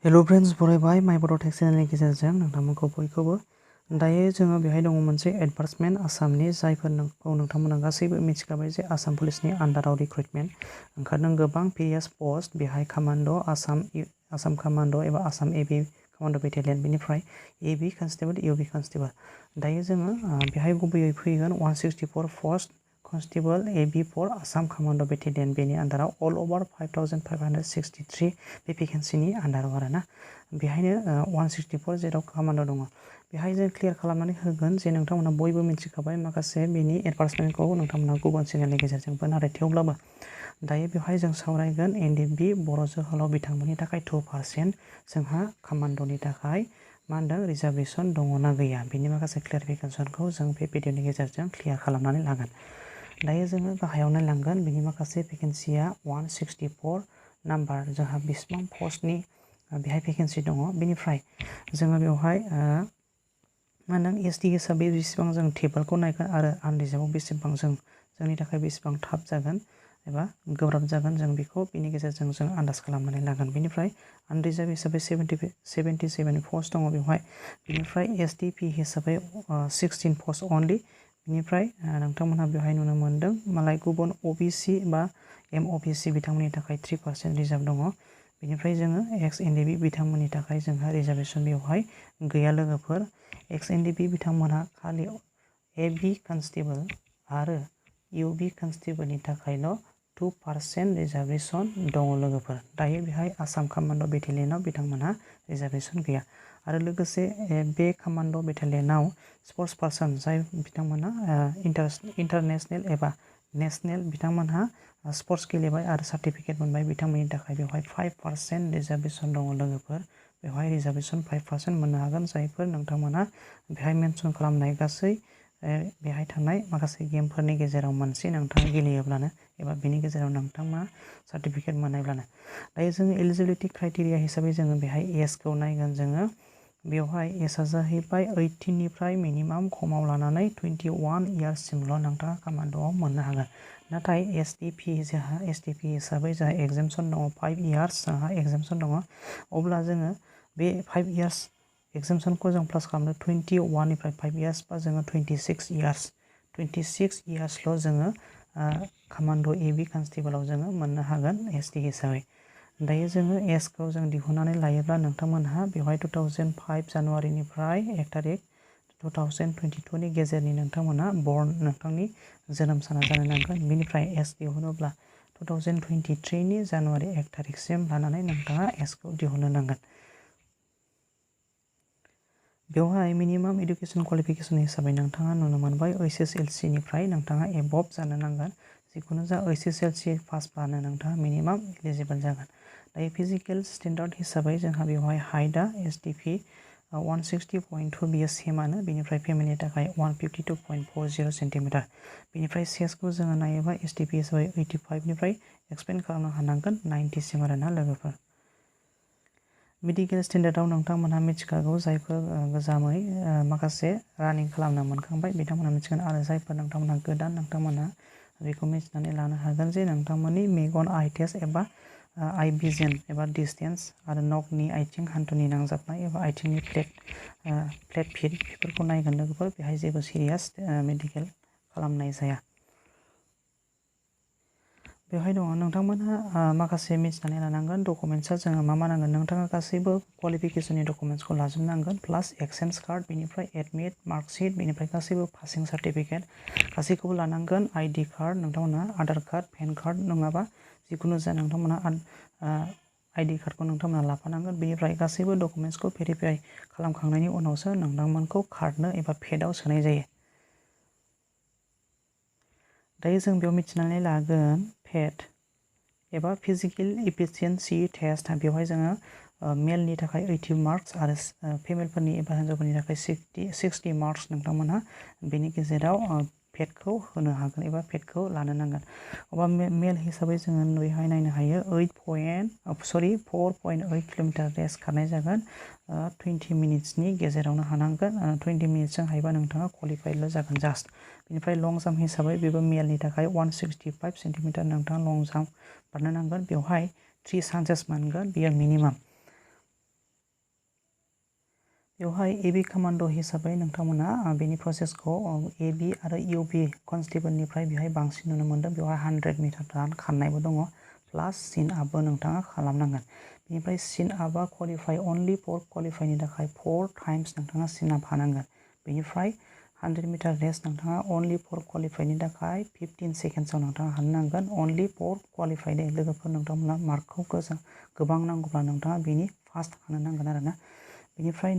Hello friends बरायबाय माय बर' tech चेनेलनि गेजेरजों नोंथांमोनखौ बयखौबो दायो जोङो बेहाय दङ मोनसे एडभार्टाइजमेन्ट आसामनि जायफोरखौ नोंथांमोना गासैबो मिथिखाबाय जे आसाम पुलिसनि आन्डाराव रिक्रुटमेन्ट ओंखारदों गोबां पिएस पोस्ट बेहाय कमान्ड' आसाम कमान्ड' एबा आसाम एबि कमान्ड' बेटेलियन बेनिफ्राय एबि कनस्टेबल इउबि कनस्टेबल दायो जोङो बेहाय गुबैयै फैगोन 164 पोस्ट कनस्टेबल एबि फर आसाम कमान्ड' बेटेलियन बेनि आन्डाराव अल अभार 5563 बे भेकेन्सिनि आन्डाराव आरोना बेहायनो 164 जेराव कमान्ड' दङ बेहाय जों क्लियार खालामनानै होगोन जे नोंथांमोना बयबो मिथिखाबाय माखासे बेनि एडभार्टाइजमेन्टखौ नोंथांमोना गुबुन चेनेलनि गेजेरजोंबो नाथाय थेवब्लाबो दायो बेवहाय जों सावरायगोन एनडिएफबि बर' जोहोलाव बिथांमोननि थाखाय 2% जोंहा कमान्ड'नि थाखाय मा होनदों रिजार्भेसन दङ ना गैया बेनि माखासे क्लियारिफिकेसनखौ जों बे भिडिअनि गेजेरजों क्लियार खालामनानै लागोन दायो जोङो गाहायाव नायलांगोन बेनि माखासे भेकेन्सिया 164 नाम्बार जोंहा बेसेबां पस्टनि बेहाय भेकेन्सि दङ बेनिफ्राय जोङो बेवहाय मा होनदों एसटि हिसाबै बेसेबां जों टेबोलखौ नायगोन आरो आनरिजार्भआव बेसेबां जोंनि थाखाय बेसेबां थाब जागोन एबा गोब्राब जागोन जों बेखौ बेनि गेजेरजों जों आन्दाज खालामनानै लागोन बेनिफ्राय आनरिजार्भ हिसाबै 77 पस्ट दङ बेवहाय बेनिफ्राय एसटिपि हिसाबै 16 पस्ट अनलि बेनिफ्राय नोंथांमोनहा बेवहाय नुनो मोनदों मालाय गुबुन अबिसि बा एमअबिसि बिथांमोननि थाखाय 3% रिजार्भ दङ बेनिफ्राय जोङो एक्स एनडिएफबि बिथांमोननि थाखाय जोंहा रिजार्भेसन बेवहाय गैया लोगोफोर एक्स एनडिएफबि बिथांमोनहा खालि एबि कनस्टेबल आरो इउबि कनस्टेबलनि थाखायल' 2% रिजार्भेसन दङ लोगोफोर दायो बेहाय आसाम कमान्ड' बेटेलियनाव बिथांमोनहा रिजार्भेसन गैया आरो लोगोसे बे कमान्ड' बेटेलियनाव स्पर्ट्स पार्सन जाय बिथांमोना इन्टारनेशनेल एबा नेशनेल बिथांमोनहा स्पर्ट्स गेलेबाय आरो सार्टिफिकेट मोनबाय बिथांमोननि थाखाय बेवहाय 5% रिजार्भेसन दङ लोगोफोर बेवहाय रिजार्भेसन 5% मोननो हागोन जायफोर नोंथांमोना बेहाय मेनसन खालामनाय गासै बेहाय थानाय माखासे गेमफोरनि गेजेराव मोनसे नोंथाङा गेलेयोब्लानो एबा बेनि गेजेराव नोंथाङा सार्टिफिकेट मोननायब्लानो दायो जोङो एलिजिबिलिटि क्राइटेरिया हिसाबै जोङो बेहाय एजखौ नायगोन जोङो बेवहाय एजआ जाहैबाय 18 निफ्राय मिनिमाम खमाव लानानै 21 इयार्ससिमल' नोंथाङा कमान्ड'आव मोननो हागोन नाथाय एसटिपि हिसाबै जोंहा एगजामसन दङ 5 इयार्स जोंहा एगजामसन दङ अब्ला जोङो बे 5 इयार्स एगजामसनखौ जों प्लास खालामनो 21 निफ्राय 5 इयार्स बा जोङो 26 इयार्सल' जोङो कमान्ड' एबि कनस्टेबलाव जोङो मोननो हागोन एसटि हिसाबै दायो जोङो एजखौ जों दिहुननानै लायोब्ला नोंथांमोनहा बेवहाय 2005 जानुवारिनिफ्राय 1 तारिख 2022 नि गेजेरनि नोंथांमोना नोंथांनि जोनोम साना जानो नांगोन बेनिफ्राय एज दिहुनोब्ला 2023 नि जानुवारि 1 तारिखसिम लानानै नोंथाङा एजखौ दिहुननो नांगोन बेवहाय मिनिमाम इडुकेसन क्वालिफिकेसन हिसाबै नोंथाङा नुनो मोनबाय ओइचएसएलसि निफ्राय नोंथाङा एबभ जानो नांगोन जिखुनु जा ओइचएसएलसि पासब्लानो नोंथाङा मिनिमाम एलिजिबल जागोन दायो फिजिकेल स्टेन्डार्ड हिसाबै जोंहा बेवहाय हाइटआ एसटिपि 160.2 बियो सेमानो बेनिफ्राय फेमिलिनि थाखाय 152.40 सेन्टिमिटार बेनिफ्राय सेसखौ जोङो नायोबा एसटिपि हिसाबै 85 निफ्राय एक्सपेन्ड खालामनो हानांगोन 90 सिम आरोना लोगोफोर मेडिकेल स्टेन्डार्डआव नोंथांमोनहा मिथिखागौ जायफोर गोजामै माखासे रानिं खालामनो मोनखांबाय बिथांमोनहा मिथिगोन आरो जायफोर नोंथांमोनहा गोदान नोंथांमोनहा बेखौ मिथिनानै लानो हागोन जे नोंथांमोननि मेगन आइ टेस्ट एबा आइ भिजन एबा डिसटेन्स आरो नखनि आथिं हान्थुनि नांजाबनाय एबा आथिंनि फ्लेट फिट बेफोरखौ नायगोन लोगोफोर बेहाय जेबो सिरियास मेडिकेल खालामनाय जाया बेवहाय दङ नोंथांमोनहा माखासे मिथिनानै लानांगोन डकुमेन्टसा जोङो मा नांगोन नोंथाङा गासैबो क्वालिफिकेसननि डकुमेन्टसखौ लाजोबनांगोन प्लास एक्सेन्ज कार्ड बेनिफ्राय एडमिट मार्कशीट बेनिफ्राय गासैबो पासिं सार्टिफिकेट गासैखौबो लानांगोन आइडि कार्ड नोंथांमोनहा आधार कार्ड पेन कार्ड नङाबा जिखुनु जाया नोंथांमोनहा आइडि कार्डखौ नोंथांमोनहा लाफानांगोन बेनिफ्राय गासैबो डकुमेन्टसखौ भेरिफाइ खालामखांनायनि उनावसो नोंथांमोनखौ कार्डनो एबा पेडआव सोनाय जायो दायो जों बेयाव मिथिनानै लागोन पेड एबा फिजिकेल इफिसियेन्सि टेस्ट बेवहाय जोङो मेलनि थाखाय 80 मार्क्स आरो फिमेलफोरनि एबा हिन्जावफोरनि थाखाय 60 मार्क्स नोंथांमोनहा बेनि गेजेराव पेडखौ होनो हागोन एबा पेडखौ लानो नांगोन अब्ला मेल हिसाबै जोङो बेहाय नायनो हायो 4.8 किल'मिटार रेस खारनाय जागोन 20 मिनिट्सनि गेजेरावनो हानांगोन 20 मिनिट्सजों हायोबा नोंथाङा क्वालिफाइल' जागोन जास्ट बेनिफ्राय लं जाम्प हिसाबै बेबो मेलनि थाखाय 165 सेन्टिमिटार नोंथाङा लं जाम्प बारनो नांगोन बेवहाय 3 चान्सेस मोनगोन बियो मिनिमाम बेवहाय एबी कमान्ड हिसाबै नोंथांमोना बेनि प्रसेसखौ एबी आरो इउबी कनस्टेबलनिफ्राय बेहाय बांसिन नुनो मोनदों। बेवहाय 100 मिटार रान खारनायबो दङ प्लास सिन आपबो नोंथाङा खालामनांगोन। बेनिफ्राय सिन आपआ क्वालिफाइ अनलि फर क्वालिफाइनि थाखाय 4 टाइम्स नोंथाङा सिन आप हानांगोन। बेनिफ्राय 100 मिटार रेस नोंथाङा अनलि फर क्वालिफाइनि थाखाय 15 सेकेन्ड्सआव नोंथाङा हानो नांगोन। अनलि फर क्वालिफाइड लोगोफोर नोंथांमोना मार्कखौ गोबां नांगौब्ला नोंथाङा बेनि फार्स्ट हानो नांगोन आरोना। बेनिफ्राय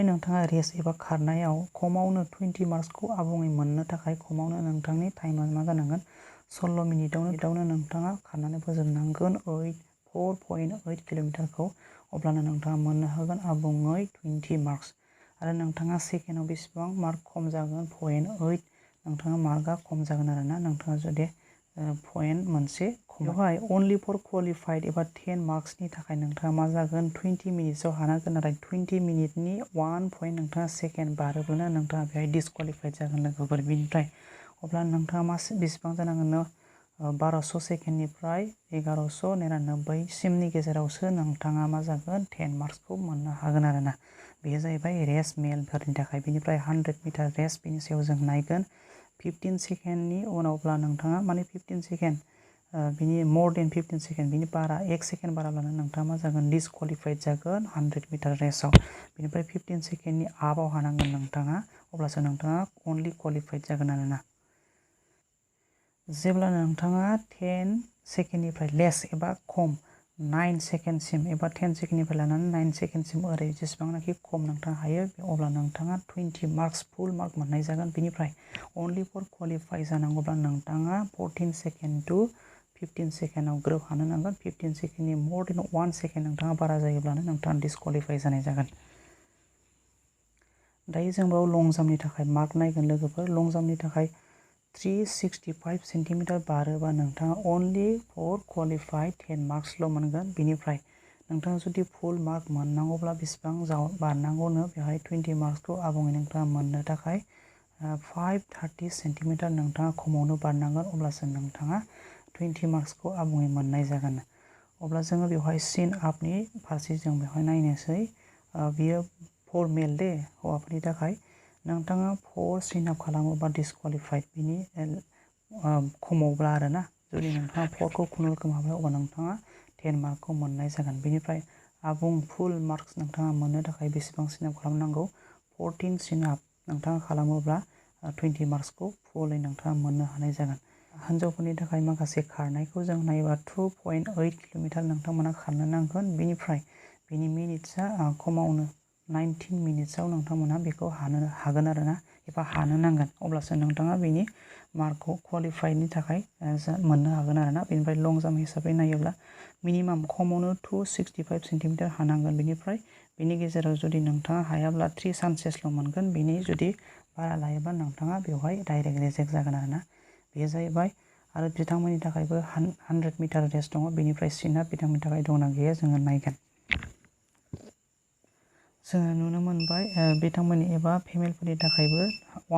नोंथाङा रेस एबा खारनायाव खमावनो 20 मार्क्सखौ आबुङै मोननो थाखाय खमावनो नोंथांनि टाइमा मा जानांगोन 16 मिनिटावनो नोंथाङा खारनानै फोजोबनांगोन 4.8 किल'मिटारखौ। अब्लानो नोंथाङा मोननो हागोन आबुङै 20 मार्क्स। आरो नोंथाङा सेकेन्डआव बेसेबां मार्क खम जागोन 0.8 नोंथाङा मार्कआ खम जागोन आरोना। नोंथाङा जुदि पइन्ट मोनसे बेवहाय अनलि फर क्वालिफाइड एबा 10 मार्क्सनि थाखाय नोंथाङा मा जागोन 20 मिनिट्सआव हानांगोन। नाथाय 20 मिनिटनि 1 पइन्ट नोंथाङा सेकेन्ड बारोब्लानो नोंथाङा बेहाय डिसक्वालिफाइड जागोन लोगोफोर। बेनिफ्राय अब्ला नोंथाङा बेसेबां जानांगोन 1200 सेकेन्डनिफ्राय 1199 सिमनि गेजेरावसो नोंथाङा मा जागोन 10 मार्क्सखौ मोननो हागोन आरोना। बेयो जाहैबाय रेस मेलफोरनि थाखाय। बेनिफ्राय 100 मिटार रेस बेनि सायाव जों नायगोन 15 सेकेन्डनि उनावब्ला नोंथाङा 15 सेकेन्ड बिनि मोर देन 15 सेकेन्ड बिनि बारा 1 सेकेन्ड बाराब्लानो नोंथाङा मा जागोन डिसक्वालिफाइड जागोन 100 मिटार रेसाव। बेनिफ्राय 15 सेकेन्डनि आपआव हानांगोन नोंथाङा अब्लासो नोंथाङा अनलि क्वालिफाइड जागोन आरोना। जेब्ला नोंथाङा 10 सेकेन्डनिफ्राय लेस एबा खम 9 सेकेन्डसिम एबा 10 सेकेन्डनिफ्राय लानानै 9 सेकेन्डसिम ओरै जेसेबांनाखि खम नोंथाङा हायो अब्ला नोंथाङा 20 मार्क्स फुल मार्क मोननाय जागोन। बेनिफ्राय अनलि फर क्वालिफाइ जानांगौब्ला नोंथाङा 14 सेकेन्ड टु 15 सेकेन्डआव ग्रोब हानो नांगोन। 15 सेकेन्डनि मोर देन 1 सेकेन्ड नोंथाङा बारा जायोब्लानो नोंथाङा डिसक्वालिफाइ जानाय जागोन। दायो जों बेयाव लं जाम्पनि थाखाय मार्क नायगोन लोगोफोर। लं जाम्पनि थाखाय 365 सेन्टिमिटार बारोबा नोंथाङा अनलि फर क्वालिफाइड 10 मार्क्सल' मोनगोन। बेनिफ्राय नोंथाङा जुदि फुल मार्क मोननांगौब्ला बेसेबां बारनांगौनो बेवहाय 20 मार्क्सखौ आबुङै नोंथाङा मोननो थाखाय 530 सेन्टिमिटार नोंथाङा खमावनो बारनांगोन। अब्लासो नोंथाङा 20 मार्क्सखौ आबुङै मोननाय जागोन। अब्ला जोङो बेवहाय सिन आपनि फारसे जों बेवहाय नायनोसै। बियो फर मेल दे हौवाफोरनि थाखाय। नोंथाङा 4 सिन आप खालामोबा डिसक्वालिफाइड बिनि खमावब्ला आरोना। जुदि नोंथाङा 4खौ खुनुरुखुम हाबाय अब्ला नोंथाङा 10 मार्कखौ मोननाय जागोन। बेनिफ्राय आबुं फुल मार्क्स नोंथाङा मोननो थाखाय बेसेबां सिन आप खालामनांगौ 14 सिन आप नोंथाङा खालामोब्ला 20 मार्क्सखौ फुलै नोंथाङा मोननो हानाय जागोन। हिन्जावफोरनि थाखाय माखासे खारनायखौ जों नायोबा 2.8 किल'मिटार नोंथांमोना खारनो नांगोन। बेनिफ्राय बेनि मिनिट्सआ खमावनो 19 मिनिट्सआव नोंथांमोना बेखौ हागोन आरोना एबा हानो नांगोन। अब्लासो नोंथाङा बेनि मार्कखौ क्वालिफाइडनि थाखाय मोननो हागोन आरोना। बेनिफ्राय लं जाम्प हिसाबै नायोब्ला मिनिमाम खमावनो 265 सेन्टिमिटार हानांगोन। बेनिफ्राय बेनि गेजेराव जुदि नोंथाङा हायाब्ला 3 चान्सेसल' मोनगोन। बेनि जुदि बारा लायोबा नोंथाङा बेवहाय डाइरेक्ट रिजेक्ट जागोन आरोना। बेयो जाहैबाय आरो बिथांमोननि थाखायबो 100 मिटार रेस दङ। बेनिफ्राय सिन आप बिथांमोननि थाखाय दंना गैया जोङो नायगोन। जोङो नुनो मोनबाय बिथांमोननि एबा फिमेलफोरनि थाखायबो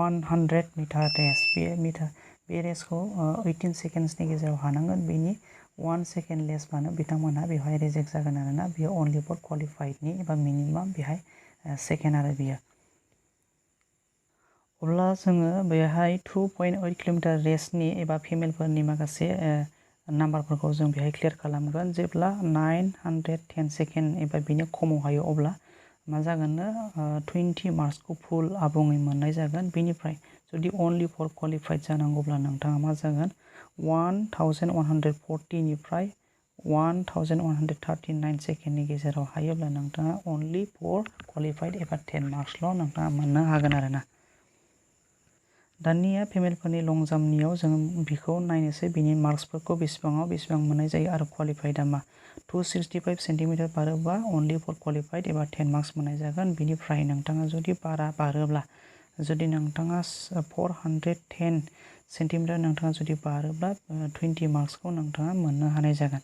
100 मिटार रेस। बे रेसखौ 18 सेकेन्ड्सनि गेजेराव हानांगोन। बेनि 1 सेकेन्ड लेसबानो बिथांमोनहा बेवहाय रिजेक्ट जागोन आरोना। बेयो अनलि फर क्वालिफाइडनि एबा मिनिमाम बेहाय सेकेन्ड आरो बियो। अब्ला जोङो बेहाय 2.8 किल'मिटार रेसनि एबा फिमेलफोरनि माखासे नाम्बारफोरखौ जों बेहाय क्लियार खालामगोन। जेब्ला 910 सेकेन्ड एबा बिनि खमाव हायो अब्ला मा जागोननो 20 मार्क्सखौ फुल आबुङै मोननाय जागोन। बेनिफ्राय जुदि अनलि फर क्वालिफाइड जानांगौब्ला नोंथाङा मा जागोन 1140 निफ्राय 1139 सेकेन्डनि गेजेराव हायोब्ला नोंथाङा अनलि फर क्वालिफाइड एबा 10 मार्क्सल' नोंथाङा मोननो हागोन आरोना। दानिया फिमेलफोरनि लं जाम्पनियाव जों बेखौ नायनोसै बिनि मार्क्सफोरखौ बेसेबां मोननाय जायो आरो क्वालिफाइडआ मा। 265 सेन्टिमिटार बारोबा अनलि फर क्वालिफाइड एबा 10 मार्क्स मोननाय जागोन। बिनिफ्राय नोंथाङा जुदि बारा बारोब्ला जुदि नोंथाङा 410 सेन्टिमिटार नोंथाङा जुदि बारोब्ला 20 मार्क्सखौ नोंथाङा मोननो हानाय जागोन।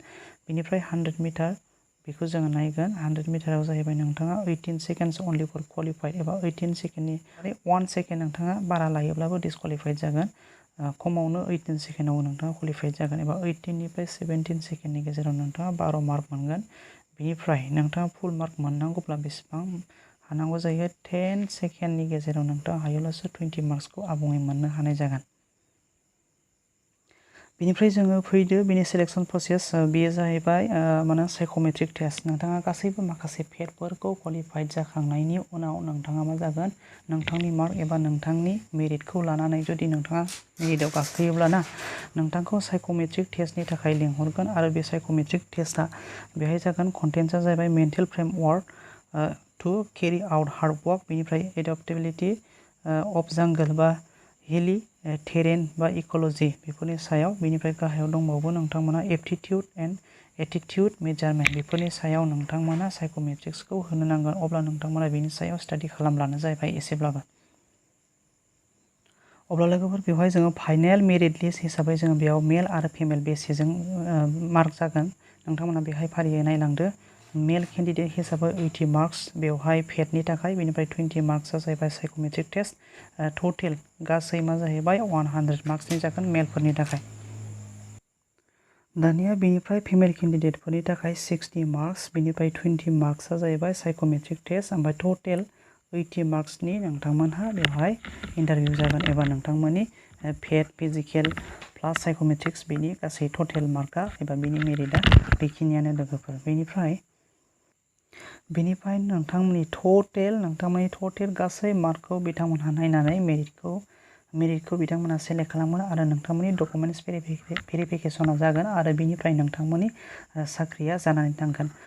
बेनिफ्राय 100 मिटार बेखौ जोङो नायगोन। 100 मिटाराव जाहैबाय नोंथाङा 18 सेकेन्ड्स अनलि फर क्वालिफाइड एबा 18 सेकेन्डनि 1 सेकेन्ड नोंथाङा बारा लायोब्लाबो डिसक्वालिफाइड जागोन। खमावनो 18 सेकेन्डआव नोंथाङा क्वालिफाइड जागोन एबा 18 निफ्राय 17 सेकेन्डनि गेजेराव नोंथाङा 12 मार्क मोनगोन। बेनिफ्राय नोंथाङा फुल मार्क मोननांगौब्ला बेसेबां हानांगौ जायो 10 सेकेन्डनि गेजेराव नोंथाङा हायोब्लासो 20 मार्क्सखौ आबुङै मोननो हानाय जागोन। बेनिफ्राय जोङो फैदो बेनि सिलेक्शन प्रसेस बेयो जाहैबाय साइक'मेट्रिक टेस्ट। नोंथाङा गासैबो माखासे फेटफोरखौ क्वालिफाइड जाखांनायनि उनाव नोंथाङा मा जागोन नोंथांनि मार्क एबा नोंथांनि मेरिटखौ लानानै जुदि नोंथाङा मेरिटआव गाखोयोब्लाना नोंथांखौ साइक'मेट्रिक टेस्टनि थाखाय लिंहरगोन आरो बे साइक'मेट्रिक टेस्टआ बेहाय जागोन कन्टेन्टआ जाहैबाय मेन्टेल फ्रेमवर्क टु केरि आउट हार्ड वर्क, बेनिफ्राय एडप्टेबिलिटि अफ जांगल बा हिली टेरेन बा इक'ल'जि बेफोरनि सायाव, बेनिफ्राय गाहायाव दंबावो नोंथांमोना एप्टिटिउड एन्ड एटिटिउड मेजारमेन्ट बेफोरनि सायाव नोंथांमोना साइक'मेट्रिक्सखौ होनो नांगोन। अब्ला नोंथांमोना बेनि सायाव स्टाडि खालामब्लानो जाहैबाय एसेब्लाबो। अब्ला लोगोफोर बेवहाय जोङो फाइनेल मेरिट लिस्ट हिसाबै जोङो बेयाव मेल आरो फिमेल बेसेजों मार्क जागोन नोंथांमोना बेहाय फारियै नायलांदो। मेल केन्डिडेट हिसाबै 80 मार्क्स बेवहाय फेटनि थाखाय, बेनिफ्राय 20 मार्क्सआ जाहैबाय साइक'मेट्रिक टेस्ट। टटेल गासै मा जाहैबाय 100 मार्क्सनि जागोन मेलफोरनि थाखाय। दानिया बेनिफ्राय फिमेल केन्डिडेटफोरनि थाखाय 60 मार्क्स, बेनिफ्राय 20 मार्क्सआ जाहैबाय साइक'मेट्रिक टेस्ट, ओमफ्राय टटेल 80 मार्क्सनि नोंथांमोनहा बेवहाय इन्टारभिउ जागोन एबा नोंथांमोननि फेट फिजिकेल प्लास साइक'मेट्रिक्स बेनि गासै टटेल मार्कआ एबा बेनि मेरिटआ बेखिनियानो लोगोफोर। बेनिफ्राय नोंथांमोननि टटेल गासै मार्कखौ बिथांमोनहा नायनानै मेरिटखौ बिथांमोनहा सेलेक्ट खालामगोन आरो नोंथांमोननि डकुमेन्टस भेरिफिकेसना जागोन आरो बेनिफ्राय नोंथांमोननि साख्रिया जानानै थांगोन।